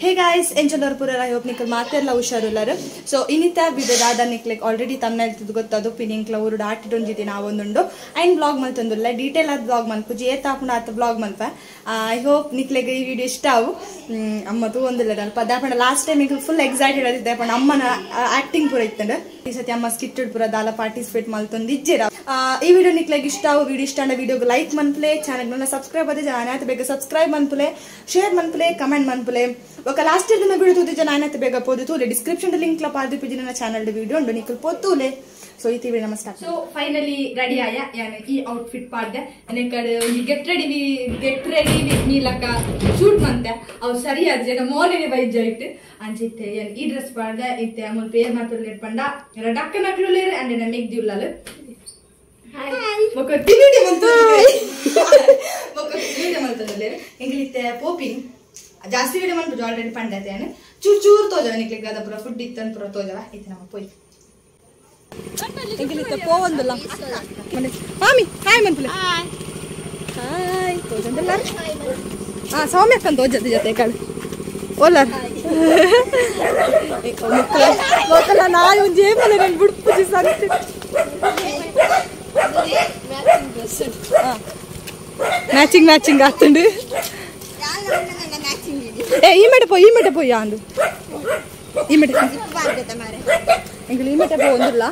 Hey guys, ಎಂಚಲರ್ ಪೂರ I hope ನಿಕಲ್ ಮಾತೆರ್ಲ ಹುಷಾರುಲ್ಲಾರು. ಸೊ ಇನ್ನಿತ ವಿಡಿಯೋ ದಾದ ನಿಕ್ಲೆಗ್ ಆಲ್ರೆಡಿ ತಮ್ಮನೇಲ್ ಗೊತ್ತದು ಪಿನಿಂಕ್ಲ ಊರುಡು ಆಟಿಡೊಂಜಿದಿ ನಾವೊಂದುಂಡು ಐನ್ ಬ್ಲಾಗ್ ಮಲ್ತೊಂದುಲ್ಲ ಡೀಟೇಲ್ ಆದ ಬ್ಲಾಗ್ ಮಲ್ಪುಜಿ ಏತಾಪುಂಡು ಆತ ಬ್ಲಾಗ್ ಮಲ್ಪ. I hope ನಿಕ್ಲೆಗ್ ಈ ವಿಡಿಯೋ ಇಷ್ಟ ಅವು. ಅಮ್ಮ ತೂವೊಂದುಲ್ಲ ಅಲ್ಪ ದಾಪಂಡ ಲಾಸ್ಟ್ ಟೈಮ್ ಎಂಕಲ್ ಫುಲ್ ಎಕ್ಸೈಟೆಡ್ ಆದಿತ್ತೆ ಪಂಡ ಅಮ್ಮನ ಆಕ್ಟಿಂಗ್ ಪೂರ ಇತ್ತಂಡು. ಈ ಸತಿ ಅಮ್ಮ ಸ್ಕಿಟ್ ಪೂರ ದಾಲ ಪಾರ್ಟಿಸಿಪೇಟ್ ಮಲ್ತೊಂದು ಇಜ್ಜೆರ. ಈ ವಿಡಿಯೋ ನಿಕ್ಲೆಗ್ ಇಷ್ಟ ಅವು. ವಿಡಿಯೋ ಇಷ್ಟ ಅಂಡ ವಿಡಿಯೋಗೆ ಲೈಕ್ ಮನ್ಪುಲೆ, ಚಾನಲ್ ಸಬ್ಸ್ಕ್ರೈಬ್ ಆದ ಜನ ಬೇಗ ಸಬ್ಸ್ಕ್ರೈಬ್ ಮನ್ಪುಲೆ, ಶೇರ್ ಮನ್ಪುಲೆ, ಕಮೆಂಟ್ ಮನ್ಪುಲೆ. ఒక ಲಾಸ್ಟ್ ಇಯರ್ ದಿನ ವಿಡಿಯೋ ತೂದು ಜನ ಆಯ್ತು ಬೇಗ ಪೋದು ತೂಲೆ ಡಿಸ್ಕ್ರಿಪ್ಷನ್ ಲಿಂಕ್ ಲ ಪಾರ್ದಿ ಪೂಜಿ ನನ್ನ ಚಾನಲ್ ವಿಡಿಯೋ ಉಂಡು ನಿಕಲ್ ಪೋತೂಲೆ. ಸೊ ಈ ವಿಡಿಯೋ ನಮ್ಮ ಸ್ಟಾರ್ಟ್. ಸೊ ಫೈನಲಿ ರೆಡಿ ಆಯ ಯಾನು ಈ ಔಟ್ಫಿಟ್ ಪಾಡ್ದೆ. ಕಡೆ ಒಂಜಿ ಗೆಟ್ ರೆಡಿ ವಿತ್ ಮೀ ಲಕ್ಕ ಶೂಟ್ ಮಂತೆ ಅವು ಸರಿಯಾದ ಜನ ಮೋನೆನೆ ಬೈಜ ಇಟ್ಟು ಅಂಚಿತ್ತೆ ಯಾನ್ ಈ ಡ್ರೆಸ್ ಪಾಡ್ದೆ. ಇತ್ತೆ ಅಮುಲ್ ಪೇರ್ ಮಾತುಲ್ಲೇರ್ ಪಂಡ ಡಕ್ಕನಕ್ಲುಲೇರ್ ಅಂಡ್ ಎನ್ನ ಮೆಗ್ದಿಯುಲ್ಲಾಲು ಬೊಕ ಟಿವಿಡಿ ಮಂತು ಬೊಕ ಟಿವಿಡಿ ಮಂತುಲ್ಲೇರ್ ಎಂಗ್ಲಿತ್ತೆ ಪೋಪಿಂಗ್ ಜಾಸ್ತಿ ವಿಡಿಯೋ ಮನ್ಪುಜಿ ಆಲ್ರೆಡಿ ಪಂಡತೆ ಚೂರ್ ಚೂರ್ ತೋಜವ ನಿಕ್ಲೆಗ್ ದಾದ ಪೂರ ಫುಡ್ ಇತ್ತನ್ ಪೂರ ತೋಜವ. ಇತ್ತೆ ನಮ್ಮ ಪೋಯ್ ಎಂಗ್ಲಿತ್ತೆ ಪೋವಂದುಲ್ಲ ಮಾಮಿ ಹಾಯ್ ಮನ್ಪುಲೆ ಹಾಯ್ ತೋಜಂದಲ್ಲ. ಹಾ ಸೌಮ್ಯ ಅಕ್ಕನ್ ತೋಜದ ಜೊತೆ ಕಳು ಓಲಾರ್ ಮೊಕ್ಕಲ ನಾಯಿ ಒಂಜಿ ಏಮಲೆ ನನ್ ಬುಡ್ಪುಜಿ ಸಂತೆ ಮ್ಯಾಚಿಂಗ್ ಮ್ಯಾಚಿಂಗ್ ಆತುಂಡು. ಏ ಈ ಮೇಟೆ ಪೋಯ್ ಈ ಮೇಟೆ ಪೋಯ್ ಅಂದು ಈ ಮೇಟೆ ಎಂಕಲ್ ಈ ಮೇಟೆ ಪೋಂದುಲ್ಲ.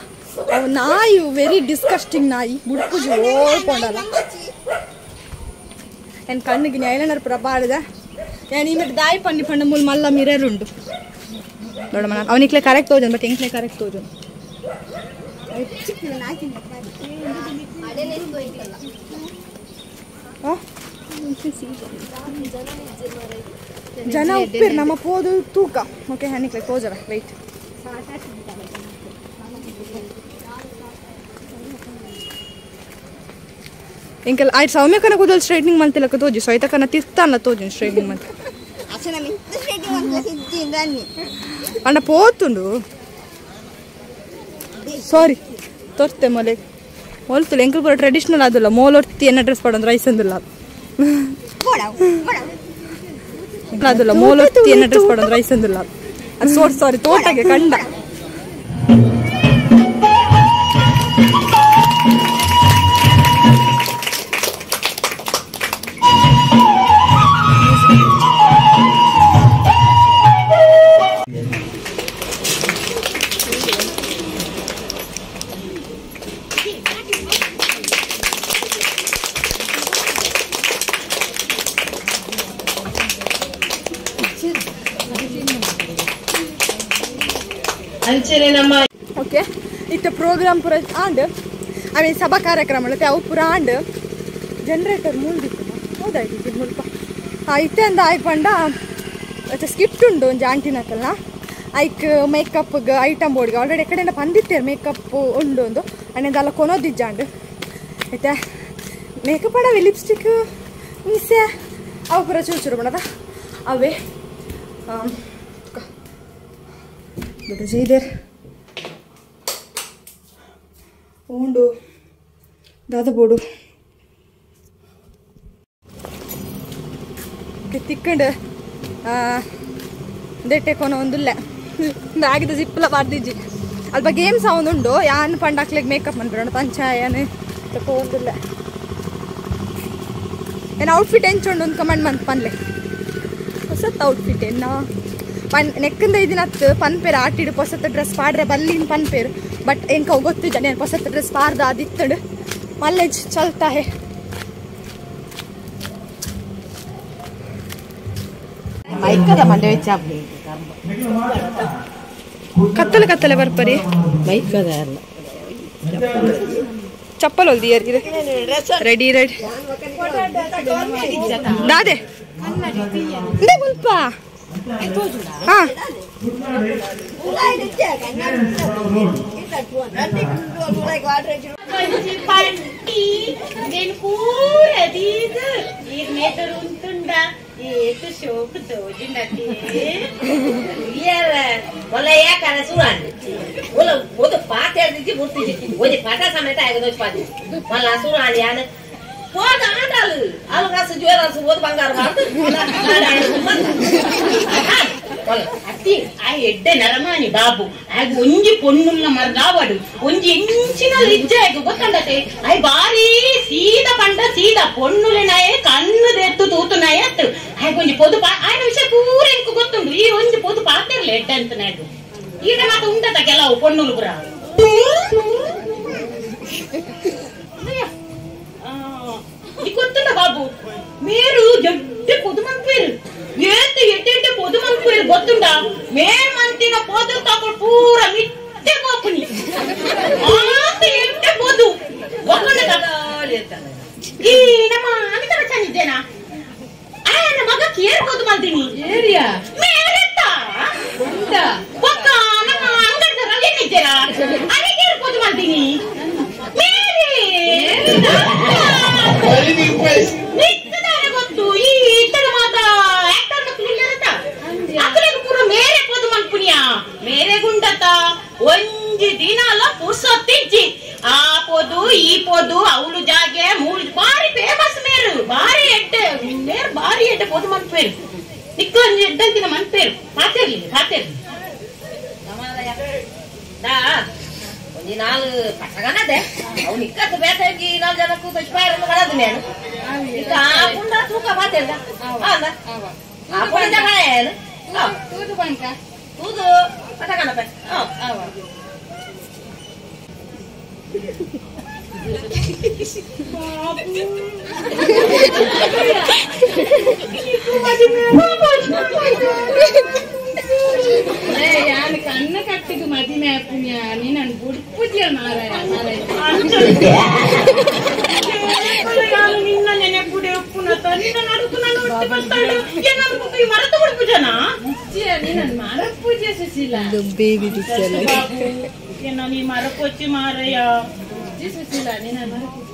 ಅವು ನಾಯಿ ವೆರಿ ಡಿಸ್ಕಸ್ಟಿಂಗ್ ನಾಯಿ ಬುಡ್ಪುಜಿ ಓಡ್ಕೊಂಡಲ್ಲ. ಎನ್ ಕಣ್ಣಿಗೆ ಐಲೈನರ್ ಪೂರ ಪಾಡ್ದೆ. ನಾನು ಈ ಮೇಟೆ ದಾಯಿ ಪನ್ನಿ ಪಂಡ ಮೂಲ ಮಲ್ಲ ಮಿರರ್ ಉಂಡು ನೋಡಮ್ಮ. ಅವನಿಕ್ಲೆ ಕರೆಕ್ಟ್ ತೋಜನ್ ಬಟ್ ಎಂಕ್ಲೆ ಕರೆಕ್ಟ್ ತೋಜನ್. ಜನ ಉಪ್ಪಿರ್ ನಮ್ಮ ಪೋದು ತೂಕ ಓಕೆ ಹನಿಕ್ಲೆ ತೋಜವ ವೆಯ್ಟ್. ಎಂಕಲ್ ಆಯ್ತು ಸೌಮ್ಯಕನ ಕೂದಲು ಸ್ಟ್ರೈಟ್ನಿಂಗ್ ಮಲ್ತಿಲಕ್ಕ ತೋಜಿ ಸೊಯ್ತಕನ ತಿರ್ತಾನ ತೋಜಿ ಸ್ಟ್ರೈಟ್ನಿಂಗ್ ಮಲ್ತ ಅಣ್ಣ ಪೋತುಂಡು. ಸಾರಿ ತೋರ್ತೆ ಮೊಲೆ ಮೊಲ್ತುಲ್ಲ ಎಂಕಲ್ ಪೂರ ಟ್ರೆಡಿಷನಲ್ ಆದುಲ್ಲ ಮೋಲೊರ್ತಿ ಎನ್ನ ಡ್ರೆಸ್ ಪಾಡೊಂದು ರೈಸ್ ಅಂದುಲ್ಲ ಅದಲ್ಲ ಮೋಲೊತ್ತಿ ಎನ್ನ ಡ್ರೆಸ್ ಪಾಡೊಂದು ರೈಸ್ ಅಂದುಲ್ಲ ಅದು ಸೋರ್ ಸಾರಿ ತೋಟಗೆ ಕಂಡ. ಓಕೆ ಇತ್ತ ಪ್ರೋಗ್ರಾಮ್ ಪೂರ ಆಂಡ್ I mean ಸಭಾ ಕಾರ್ಯಕ್ರಮ ಅವು ಪೂರ ಆಂಡ್ ಜನರೇಟರ್ ಮೂಲ್ದಿತ್ತು ಹೌದಾಯ್ತು ಮುಲ್ಪ ಇತ್ತೆ ಅಂದ ಆಯ್ ಪಂಡ ಸ್ಕಿಟ್ ಉಂಡು ಒಂಜಿ ಆಂಟಿನಕಲ್ನ ಐಕ್ ಮೇಕಪ್ಗೆ ಐಟಮ್ ಬೋರ್ಡ್ಗೆ ಆಲ್ರೆಡಿ ಕಡೆಯಿಂದ ಬಂದಿತ್ತೇರು ಮೇಕಪ್ ಉಂಡು ಒಂದು ಅಣ್ಣದಲ್ಲ ಕೊನೋದಿಜ್ಜಾಂಡು. ಆಯ್ತಾ ಮೇಕಪ್ ಆಡವೆ ಲಿಪ್ಸ್ಟಿಕ್ ಮೀಸೆ ಅವು ಪೂರ ಚೂರು ಚೂರು ಬಣ್ಣದ ಅವೇ ದೊಡ್ಡ ಜೈದೇರ್ ಉಂಡು ದಾದ ಬೋಡು ತಿಕ್ಕಂಡು ದೆಟ್ಟೆ ಕೊನ ಒಂದುಲ್ಲ ಬ್ಯಾಗ್ದ ಜಿಪ್ಪಲ ಬಾರ್ದಿಜ್ಜಿ ಅಲ್ಪ ಗೇಮ್ಸ್ ಉಂಡು ಯಾನ್ ಪಂಡಾಕ್ಲೆಗ್ ಮೇಕಪ್ ಮನ್ಪಿರೋಣ ಪಂಚಾಯನ್ ಒಂದುಲ್ಲ. ಏನು ಔಟ್ಫಿಟ್ ಎಂಚುಂಡು ಒಂದು ಕಮೆಂಟ್ ಮಂತ್ ಪನ್ಲೆ ಹೊಸತ್ ಔಟ್ಫಿಟ್ ಎನ್ನ ಪನ್ ನೆಕ್ಕಿಂದ ಇದಿನತ್ತು ಪನ್ಪೇರು ಆಟಿಡು ಹೊಸತ್ ಡ್ರೆಸ್ ಪಾಡ್ರೆ ಬಲ್ಲಿನ ಪನ್ಪೇರು ಬಟ್ ಎಂಕ ಗೊತ್ತಿದ್ದ ನಾನು ಹೊಸತ್ ಡ್ರೆಸ್ ಪಾರ್ದ ಅದಿತ್ತಡು ಮಲ್ಲೇಜ್ ಚಲ್ತಾ ಹೇ. ಕತ್ತಲೆ ಕತ್ತಲೆ ಬರ್ಪರಿ ಚಪ್ಪಲ್ ಹೊಲ್ದಿ ರೆಡಿ ರೆಡಿ ದಾದೆ ಮುಲ್ಪ ಹಾ బంగారు. ಅತ್ತಿ ಆ ಎಡ್ಡೆ ನರಮಾನಿ ಬಾಬು ಆಗ ಒಂಜಿ ಪೊಣ್ಣುಲ್ಲ ಮರ್ಗಾವಡು ಒಂಜಿ ಎಂಚಿನ ಲಿಜ್ಜೆ ಆಗ ಗೊತ್ತಂಡತೆ ಆಯ್ ಬಾರಿ ಸೀದಾ ಪಂಡ ಸೀದಾ ಪೊಣ್ಣುಲೆನಾಯೆ ಕಣ್ಣು ದೆತ್ತು ತೂತುನಾಯ ಅತ್ತು ಆಯ್ಗ ಒಂಜಿ ಪೊದು ಆಯ್ನ ವಿಷಯ ಪೂರ ಎಂಕು ಗೊತ್ತುಂಡು ಈ ಒಂಜಿ ಪೊದು ಪಾತಿರ್ಲೆ ಎಡ್ಡೆ ಅಂತ ನಾಯ್ದು ಈಗ ಮಾತ ಉಂಟದ ಕೆಲವು ಪೊಣ್ಣುಲು ಪುರ ಗೊತ್ತುಂಡ ಬಾಬು ಮೇರು ದೊಡ್ಡ ಪೊದು ಮನ್ಪೇರು ಏತ್ ಎಡ್ಡೆ ಪೊದು ಮನ್ಪೇರು ಗೊತ್ತುಂಡ ಮೇರ್ ಮಂತಿನ ಪೊದು ತಕೊಂಡು ಪೂರ ಮಿಟ್ಟೆ ಪೋಪುನಿ ಆತ ಎಡ್ಡೆ ಪೊದು ಗೊತ್ತುಂಡ ಈ ನಮ್ಮ ಅಮಿತಾಬ್ ಬಚ್ಚನ್ ಇದ್ದೇನಾ ಆಯನ ಮಗ ಕೇರ್ ಪೊದು ಮಲ್ತೀನಿ ಏರಿಯಾ ಮೇರೆತ್ತ ಉಂಟ ಒಕ್ಕ ನಮ್ಮ ಅಂಗಡಿದ ರವಿ ಇದ್ದೇನಾ ಅರೆ ಕೇರ್ ಪೊದು ಮಲ್ತೀನಿ ಮೇರೆ ನಿಕ್ಕದಾರೆ ಗೊತ್ತು ಈ ಇತರ ಮಾತ ಆಕ್ಟರ್ ಮಕ್ಕಳು ಇಲ್ಲರತ ಅಕಲೆಗ್ ಪೂರ ಮೇರೆ ಪೊದು ಮಲ್ಪುನಿಯ ಮೇರೆ ಗುಂಡತ ಒಂಜಿ ದಿನ ಅಲ್ಲ ಪುರ್ಸೊತ್ತಿಜ್ಜಿ ಆ ಪೊದು ಈ ಪೊದು ಅವಳು ಜಾಗೆ ಮೂಳು ಬಾರಿ ಫೇಮಸ್ ಮೇರು ಬಾರಿ ಎಡ್ಡೆ ಮೇರು ಬಾರಿ ಎಡ್ಡೆ ಪೊದು ಮನ್ಪೇರು ನಿಕ್ಕ ಒಂಜಿ ಎಡ್ಡಂತಿನ ಮನ್ಪೇರು ಪಾತೆರ್ಲಿ ಪಾತೆರ್ಲಿ ಒಂಜಿ ನಾಲ್ ಪಸಗನದೆ ಅವು ನಿಕ್ಕತ್ತು ಬೇಸಾಗಿ ನಾಲ್ ಜನಕ್ಕೂ ತಚ್ಪಾಯರನ್ನು ಬರದು ನೇನು ಇಕ್ಕ ಆ ಪುಂಡ ತೂಕ ಮಾತೆಲ್ಲ ಅಲ್ಲ ಆ ಪುಂಡ ಏನು ತೂದು ಬಂಕ ತೂದು ಪಸಗನಪ ಯಾನ್ ಕಣ್ಣು ಕಟ್ಟಿಗೆ ಮದಿಮೆ ಆಪುಣ್ಯ ನೀನು ಬುಡ್ಪುಜಿಯ ಮಾರಾಯ ಮಾರಾಯ ನಿನ್ನ ನೆನಪುಡೆ ಉಪ್ಪುನತ ನಿನ್ನ ನಡುಕು ನನ್ನ ಒಟ್ಟು ಬರ್ತಾಳು ಏನಾದ್ರು ಈ ಮರತ ಬುಡ್ಪುಜನ ನೀನು ಮರಪೂಜೆ ಸುಶೀಲ ಬೇಬಿ ಪಿಕ್ಚರ್ ಏನ ನೀ ಮರಕೊಚ್ಚಿ ಮಾರಯ್ಯ ಸುಶೀಲ ನೀನು ಮರಪೂಜೆ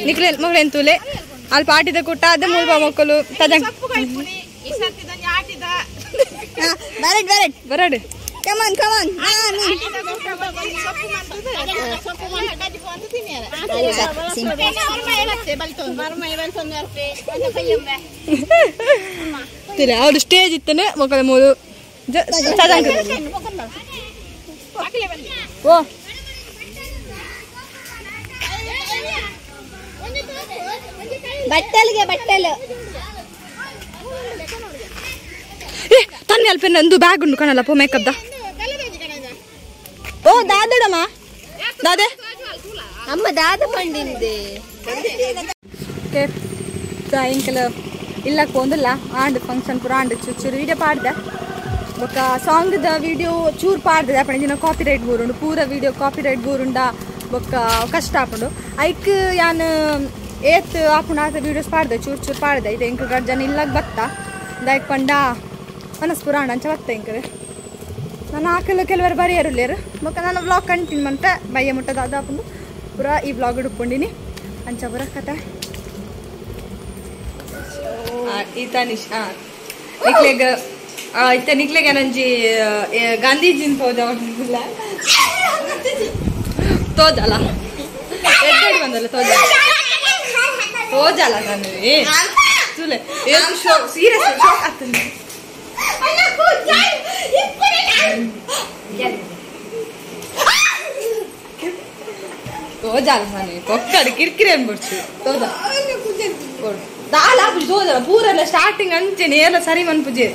ನಿಕ್ಲೆ ಮಗಳೇನು ತೂಲೆ ಅಲ್ಲಿ ಪಾಟಿದ ಕುಟ್ಟ ಅದೇ ಮೂಲ ಮಕ್ಕಳು ತದಂಗ್ ಬರಡ್ ಬರಡ್ ಬರಡ್ ಕಮಾನ್ ಕಮಾನ್ ಅವ್ರು ಸ್ಟೇಜ್ ಇತ್ತನೆ ಮಕ್ಕಳ ಮೂಲು ತದಂಗ್ ಓ ಬಟ್ಟಲಿಗೆ ಬಟ್ಟಲು ಏ ತನ್ನಿ ಅಲ್ಪ ನಂದು ಬ್ಯಾಗ್ ಉಂಡು ಕಣಲ್ಲ ಪೋ ಮೇಕಪ್ದ ಓ ದಾದಡಮ್ಮ ದಾದೆ ಅಮ್ಮ ದಾದ ಪಂಡಿಂದೆ ಓಕೆ ಸಾಯಂಕಾಲ ಇಲ್ಲ ಪೋಂದಿಲ್ಲ ಆಂಡ್ ಫಂಕ್ಷನ್ ಪೂರ ಆಂಡ್ ಚೂರು ಚೂರು ವೀಡಿಯೋ ಪಾಡ್ದೆ ಬೊಕ್ಕ ಸಾಂಗ್ದ ವೀಡಿಯೋ ಚೂರು ಪಾಡ್ದೆ ಅಪ್ಪಣೆ ದಿನ ಕಾಪಿ ರೈಟ್ ಬೂರುಂಡು ಪೂರ ವೀಡಿಯೋ ಕಾಪಿ ರೈಟ್ ಬೂರುಂಡ ಬೊಕ್ಕ ಕಷ್ಟ ಆಪುಂಡು ಐಕ್ ಯಾನ್ ಏತ್ ಆಪುಂಡು ಆತ ವೀಡಿಯೋಸ್ ಪಾಡ್ದೆ ಚೂರು ಚೂರು ಪಾಡ್ದೆ ಇದು ಎಂಕ್ ರಡ್ಡ್ ಜನ ಇಲ್ಲಾಗ ಬತ್ತ ದಾಯಕ್ ಪಂಡ ಮನಸ್ ಪೂರ ಆಂಡ್ ಅಂಚ ಬತ್ತ ಎಂಕ್ ನಾನು ಆಕಲು ಕೆಲವರು ಬರೆಯರುಲ್ಲೇರು ಬೊಕ್ಕ ನಾನು ವ್ಲಾಗ್ ಕಂಟಿನ್ಯೂ ಮಂತೆ ಬಯ್ಯ ಮುಟ್ಟದ ಅದು ಆಪುಂಡು ಪೂರ ಈ ವ್ಲಾಗ್ ಹಿಡ್ಕೊಂಡಿನಿ ಅಂಚ ಪೂರ ಕತೆ ಈತ ನಿಕ್ಲೆಗ್ ಇತ್ತ ನಿಕ್ಲೆಗ್ ನಂಜಿ ಗಾಂಧೀಜಿನ ತೋಜ ತೋಜಲ್ಲ ಎಡ್ಡೆಡ್ ಬಂದಲ್ಲ ತೋಜ ತೋಜಲ್ಲ ನಾನು ತುಲೆ ಸೀರಿಯಸ್ ಶಾಕ್ ಆಗ್ತದೆ ತೋಜಲ್ಲ ನಾನು ಕೊಕ್ಕಡಿ ಕಿರ್ಕಿರಿ ಅನ್ಬಿಡ್ಸು ತೋಜ ದಾಲ್ ಹಾಪುಜಿ ತೋಜಲ್ಲ ಪೂರೆಲ್ಲ ಸ್ಟಾರ್ಟಿಂಗ್ ಅಂಚೆನೆ ಎಲ್ಲ ಸರಿ ಮನ್ಪುಜಿ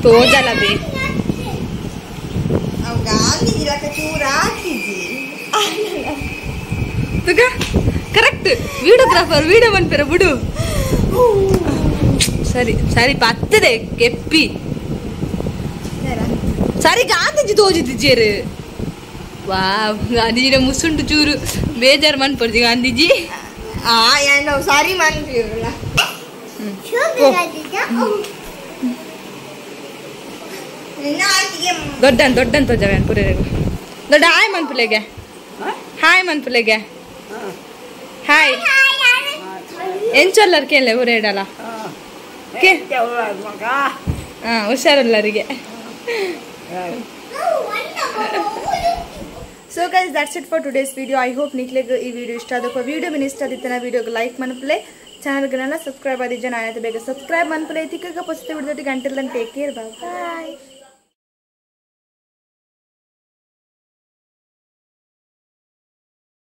ತೋಜಲ್ಲ ಬಿ ಕರೆಕ್ಟ್ ವಿಡಿಯೋಗ್ರಾಫರ್ ವಿಡಿಯೋ ಮನ್ಪೆರ ಬಿಡು ಸರಿ ಸರಿ ಪತ್ತದೆ ಕೆಪ್ಪಿ ಸರಿ ಗಾಂಧೀಜಿ ತೋಜಿದ್ದಿಜ್ಜೇರು ವಾವ್ ಗಾಂಧೀಜಿನ ಮುಸುಂಡು ಚೂರು ಬೇಜಾರು ಮನ್ಪೊಡ್ಜಿ ಗಾಂಧೀಜಿ ಸಾರಿ ಮನ್ಪಿರಲ್ಲ ದೊಡ್ಡನ್ ದೊಡ್ಡನ್ ತೋಜವೇನು ಪುರೇರೆಗು ದೊಡ್ಡ ಹಾಯ್ ಮನ್ಪುಲೆಗೆ ಹಾಯ್ ಮನ್ಪುಲೆಗೆ ಹಾಯ್ ಎಂಚೊಲ್ಲರ್ ಕೇಳಲೆ ಊರೇಡಲ್ಲ ಕೆ ಹಾಂ ಹುಷಾರಲ್ಲರಿಗೆ. So guys, that's it for today's video. I hope ನಿಕ್ಲೆಗ್ ಈ ವಿಡಿಯೋ ಇಷ್ಟ ಆದಕ್ಕೆ ವಿಡಿಯೋ ಮಿನ್ ಇಷ್ಟ ಆದಿತ್ತನ ವಿಡಿಯೋಗೆ ಲೈಕ್ ಮನ್ಪುಲೆ ಚಾನಲ್ಗೆ ಸಬ್ಸ್ಕ್ರೈಬ್ ಆದಿ ಜನ ಆಯ್ತು ಬೇಗ subscribe ಮನ್ಪುಲೆ ತಿಕ್ಕಗ ಪೊಸ್ತ ವಿಡಿಯೋಟಿಗೆ. Until then take care, bye.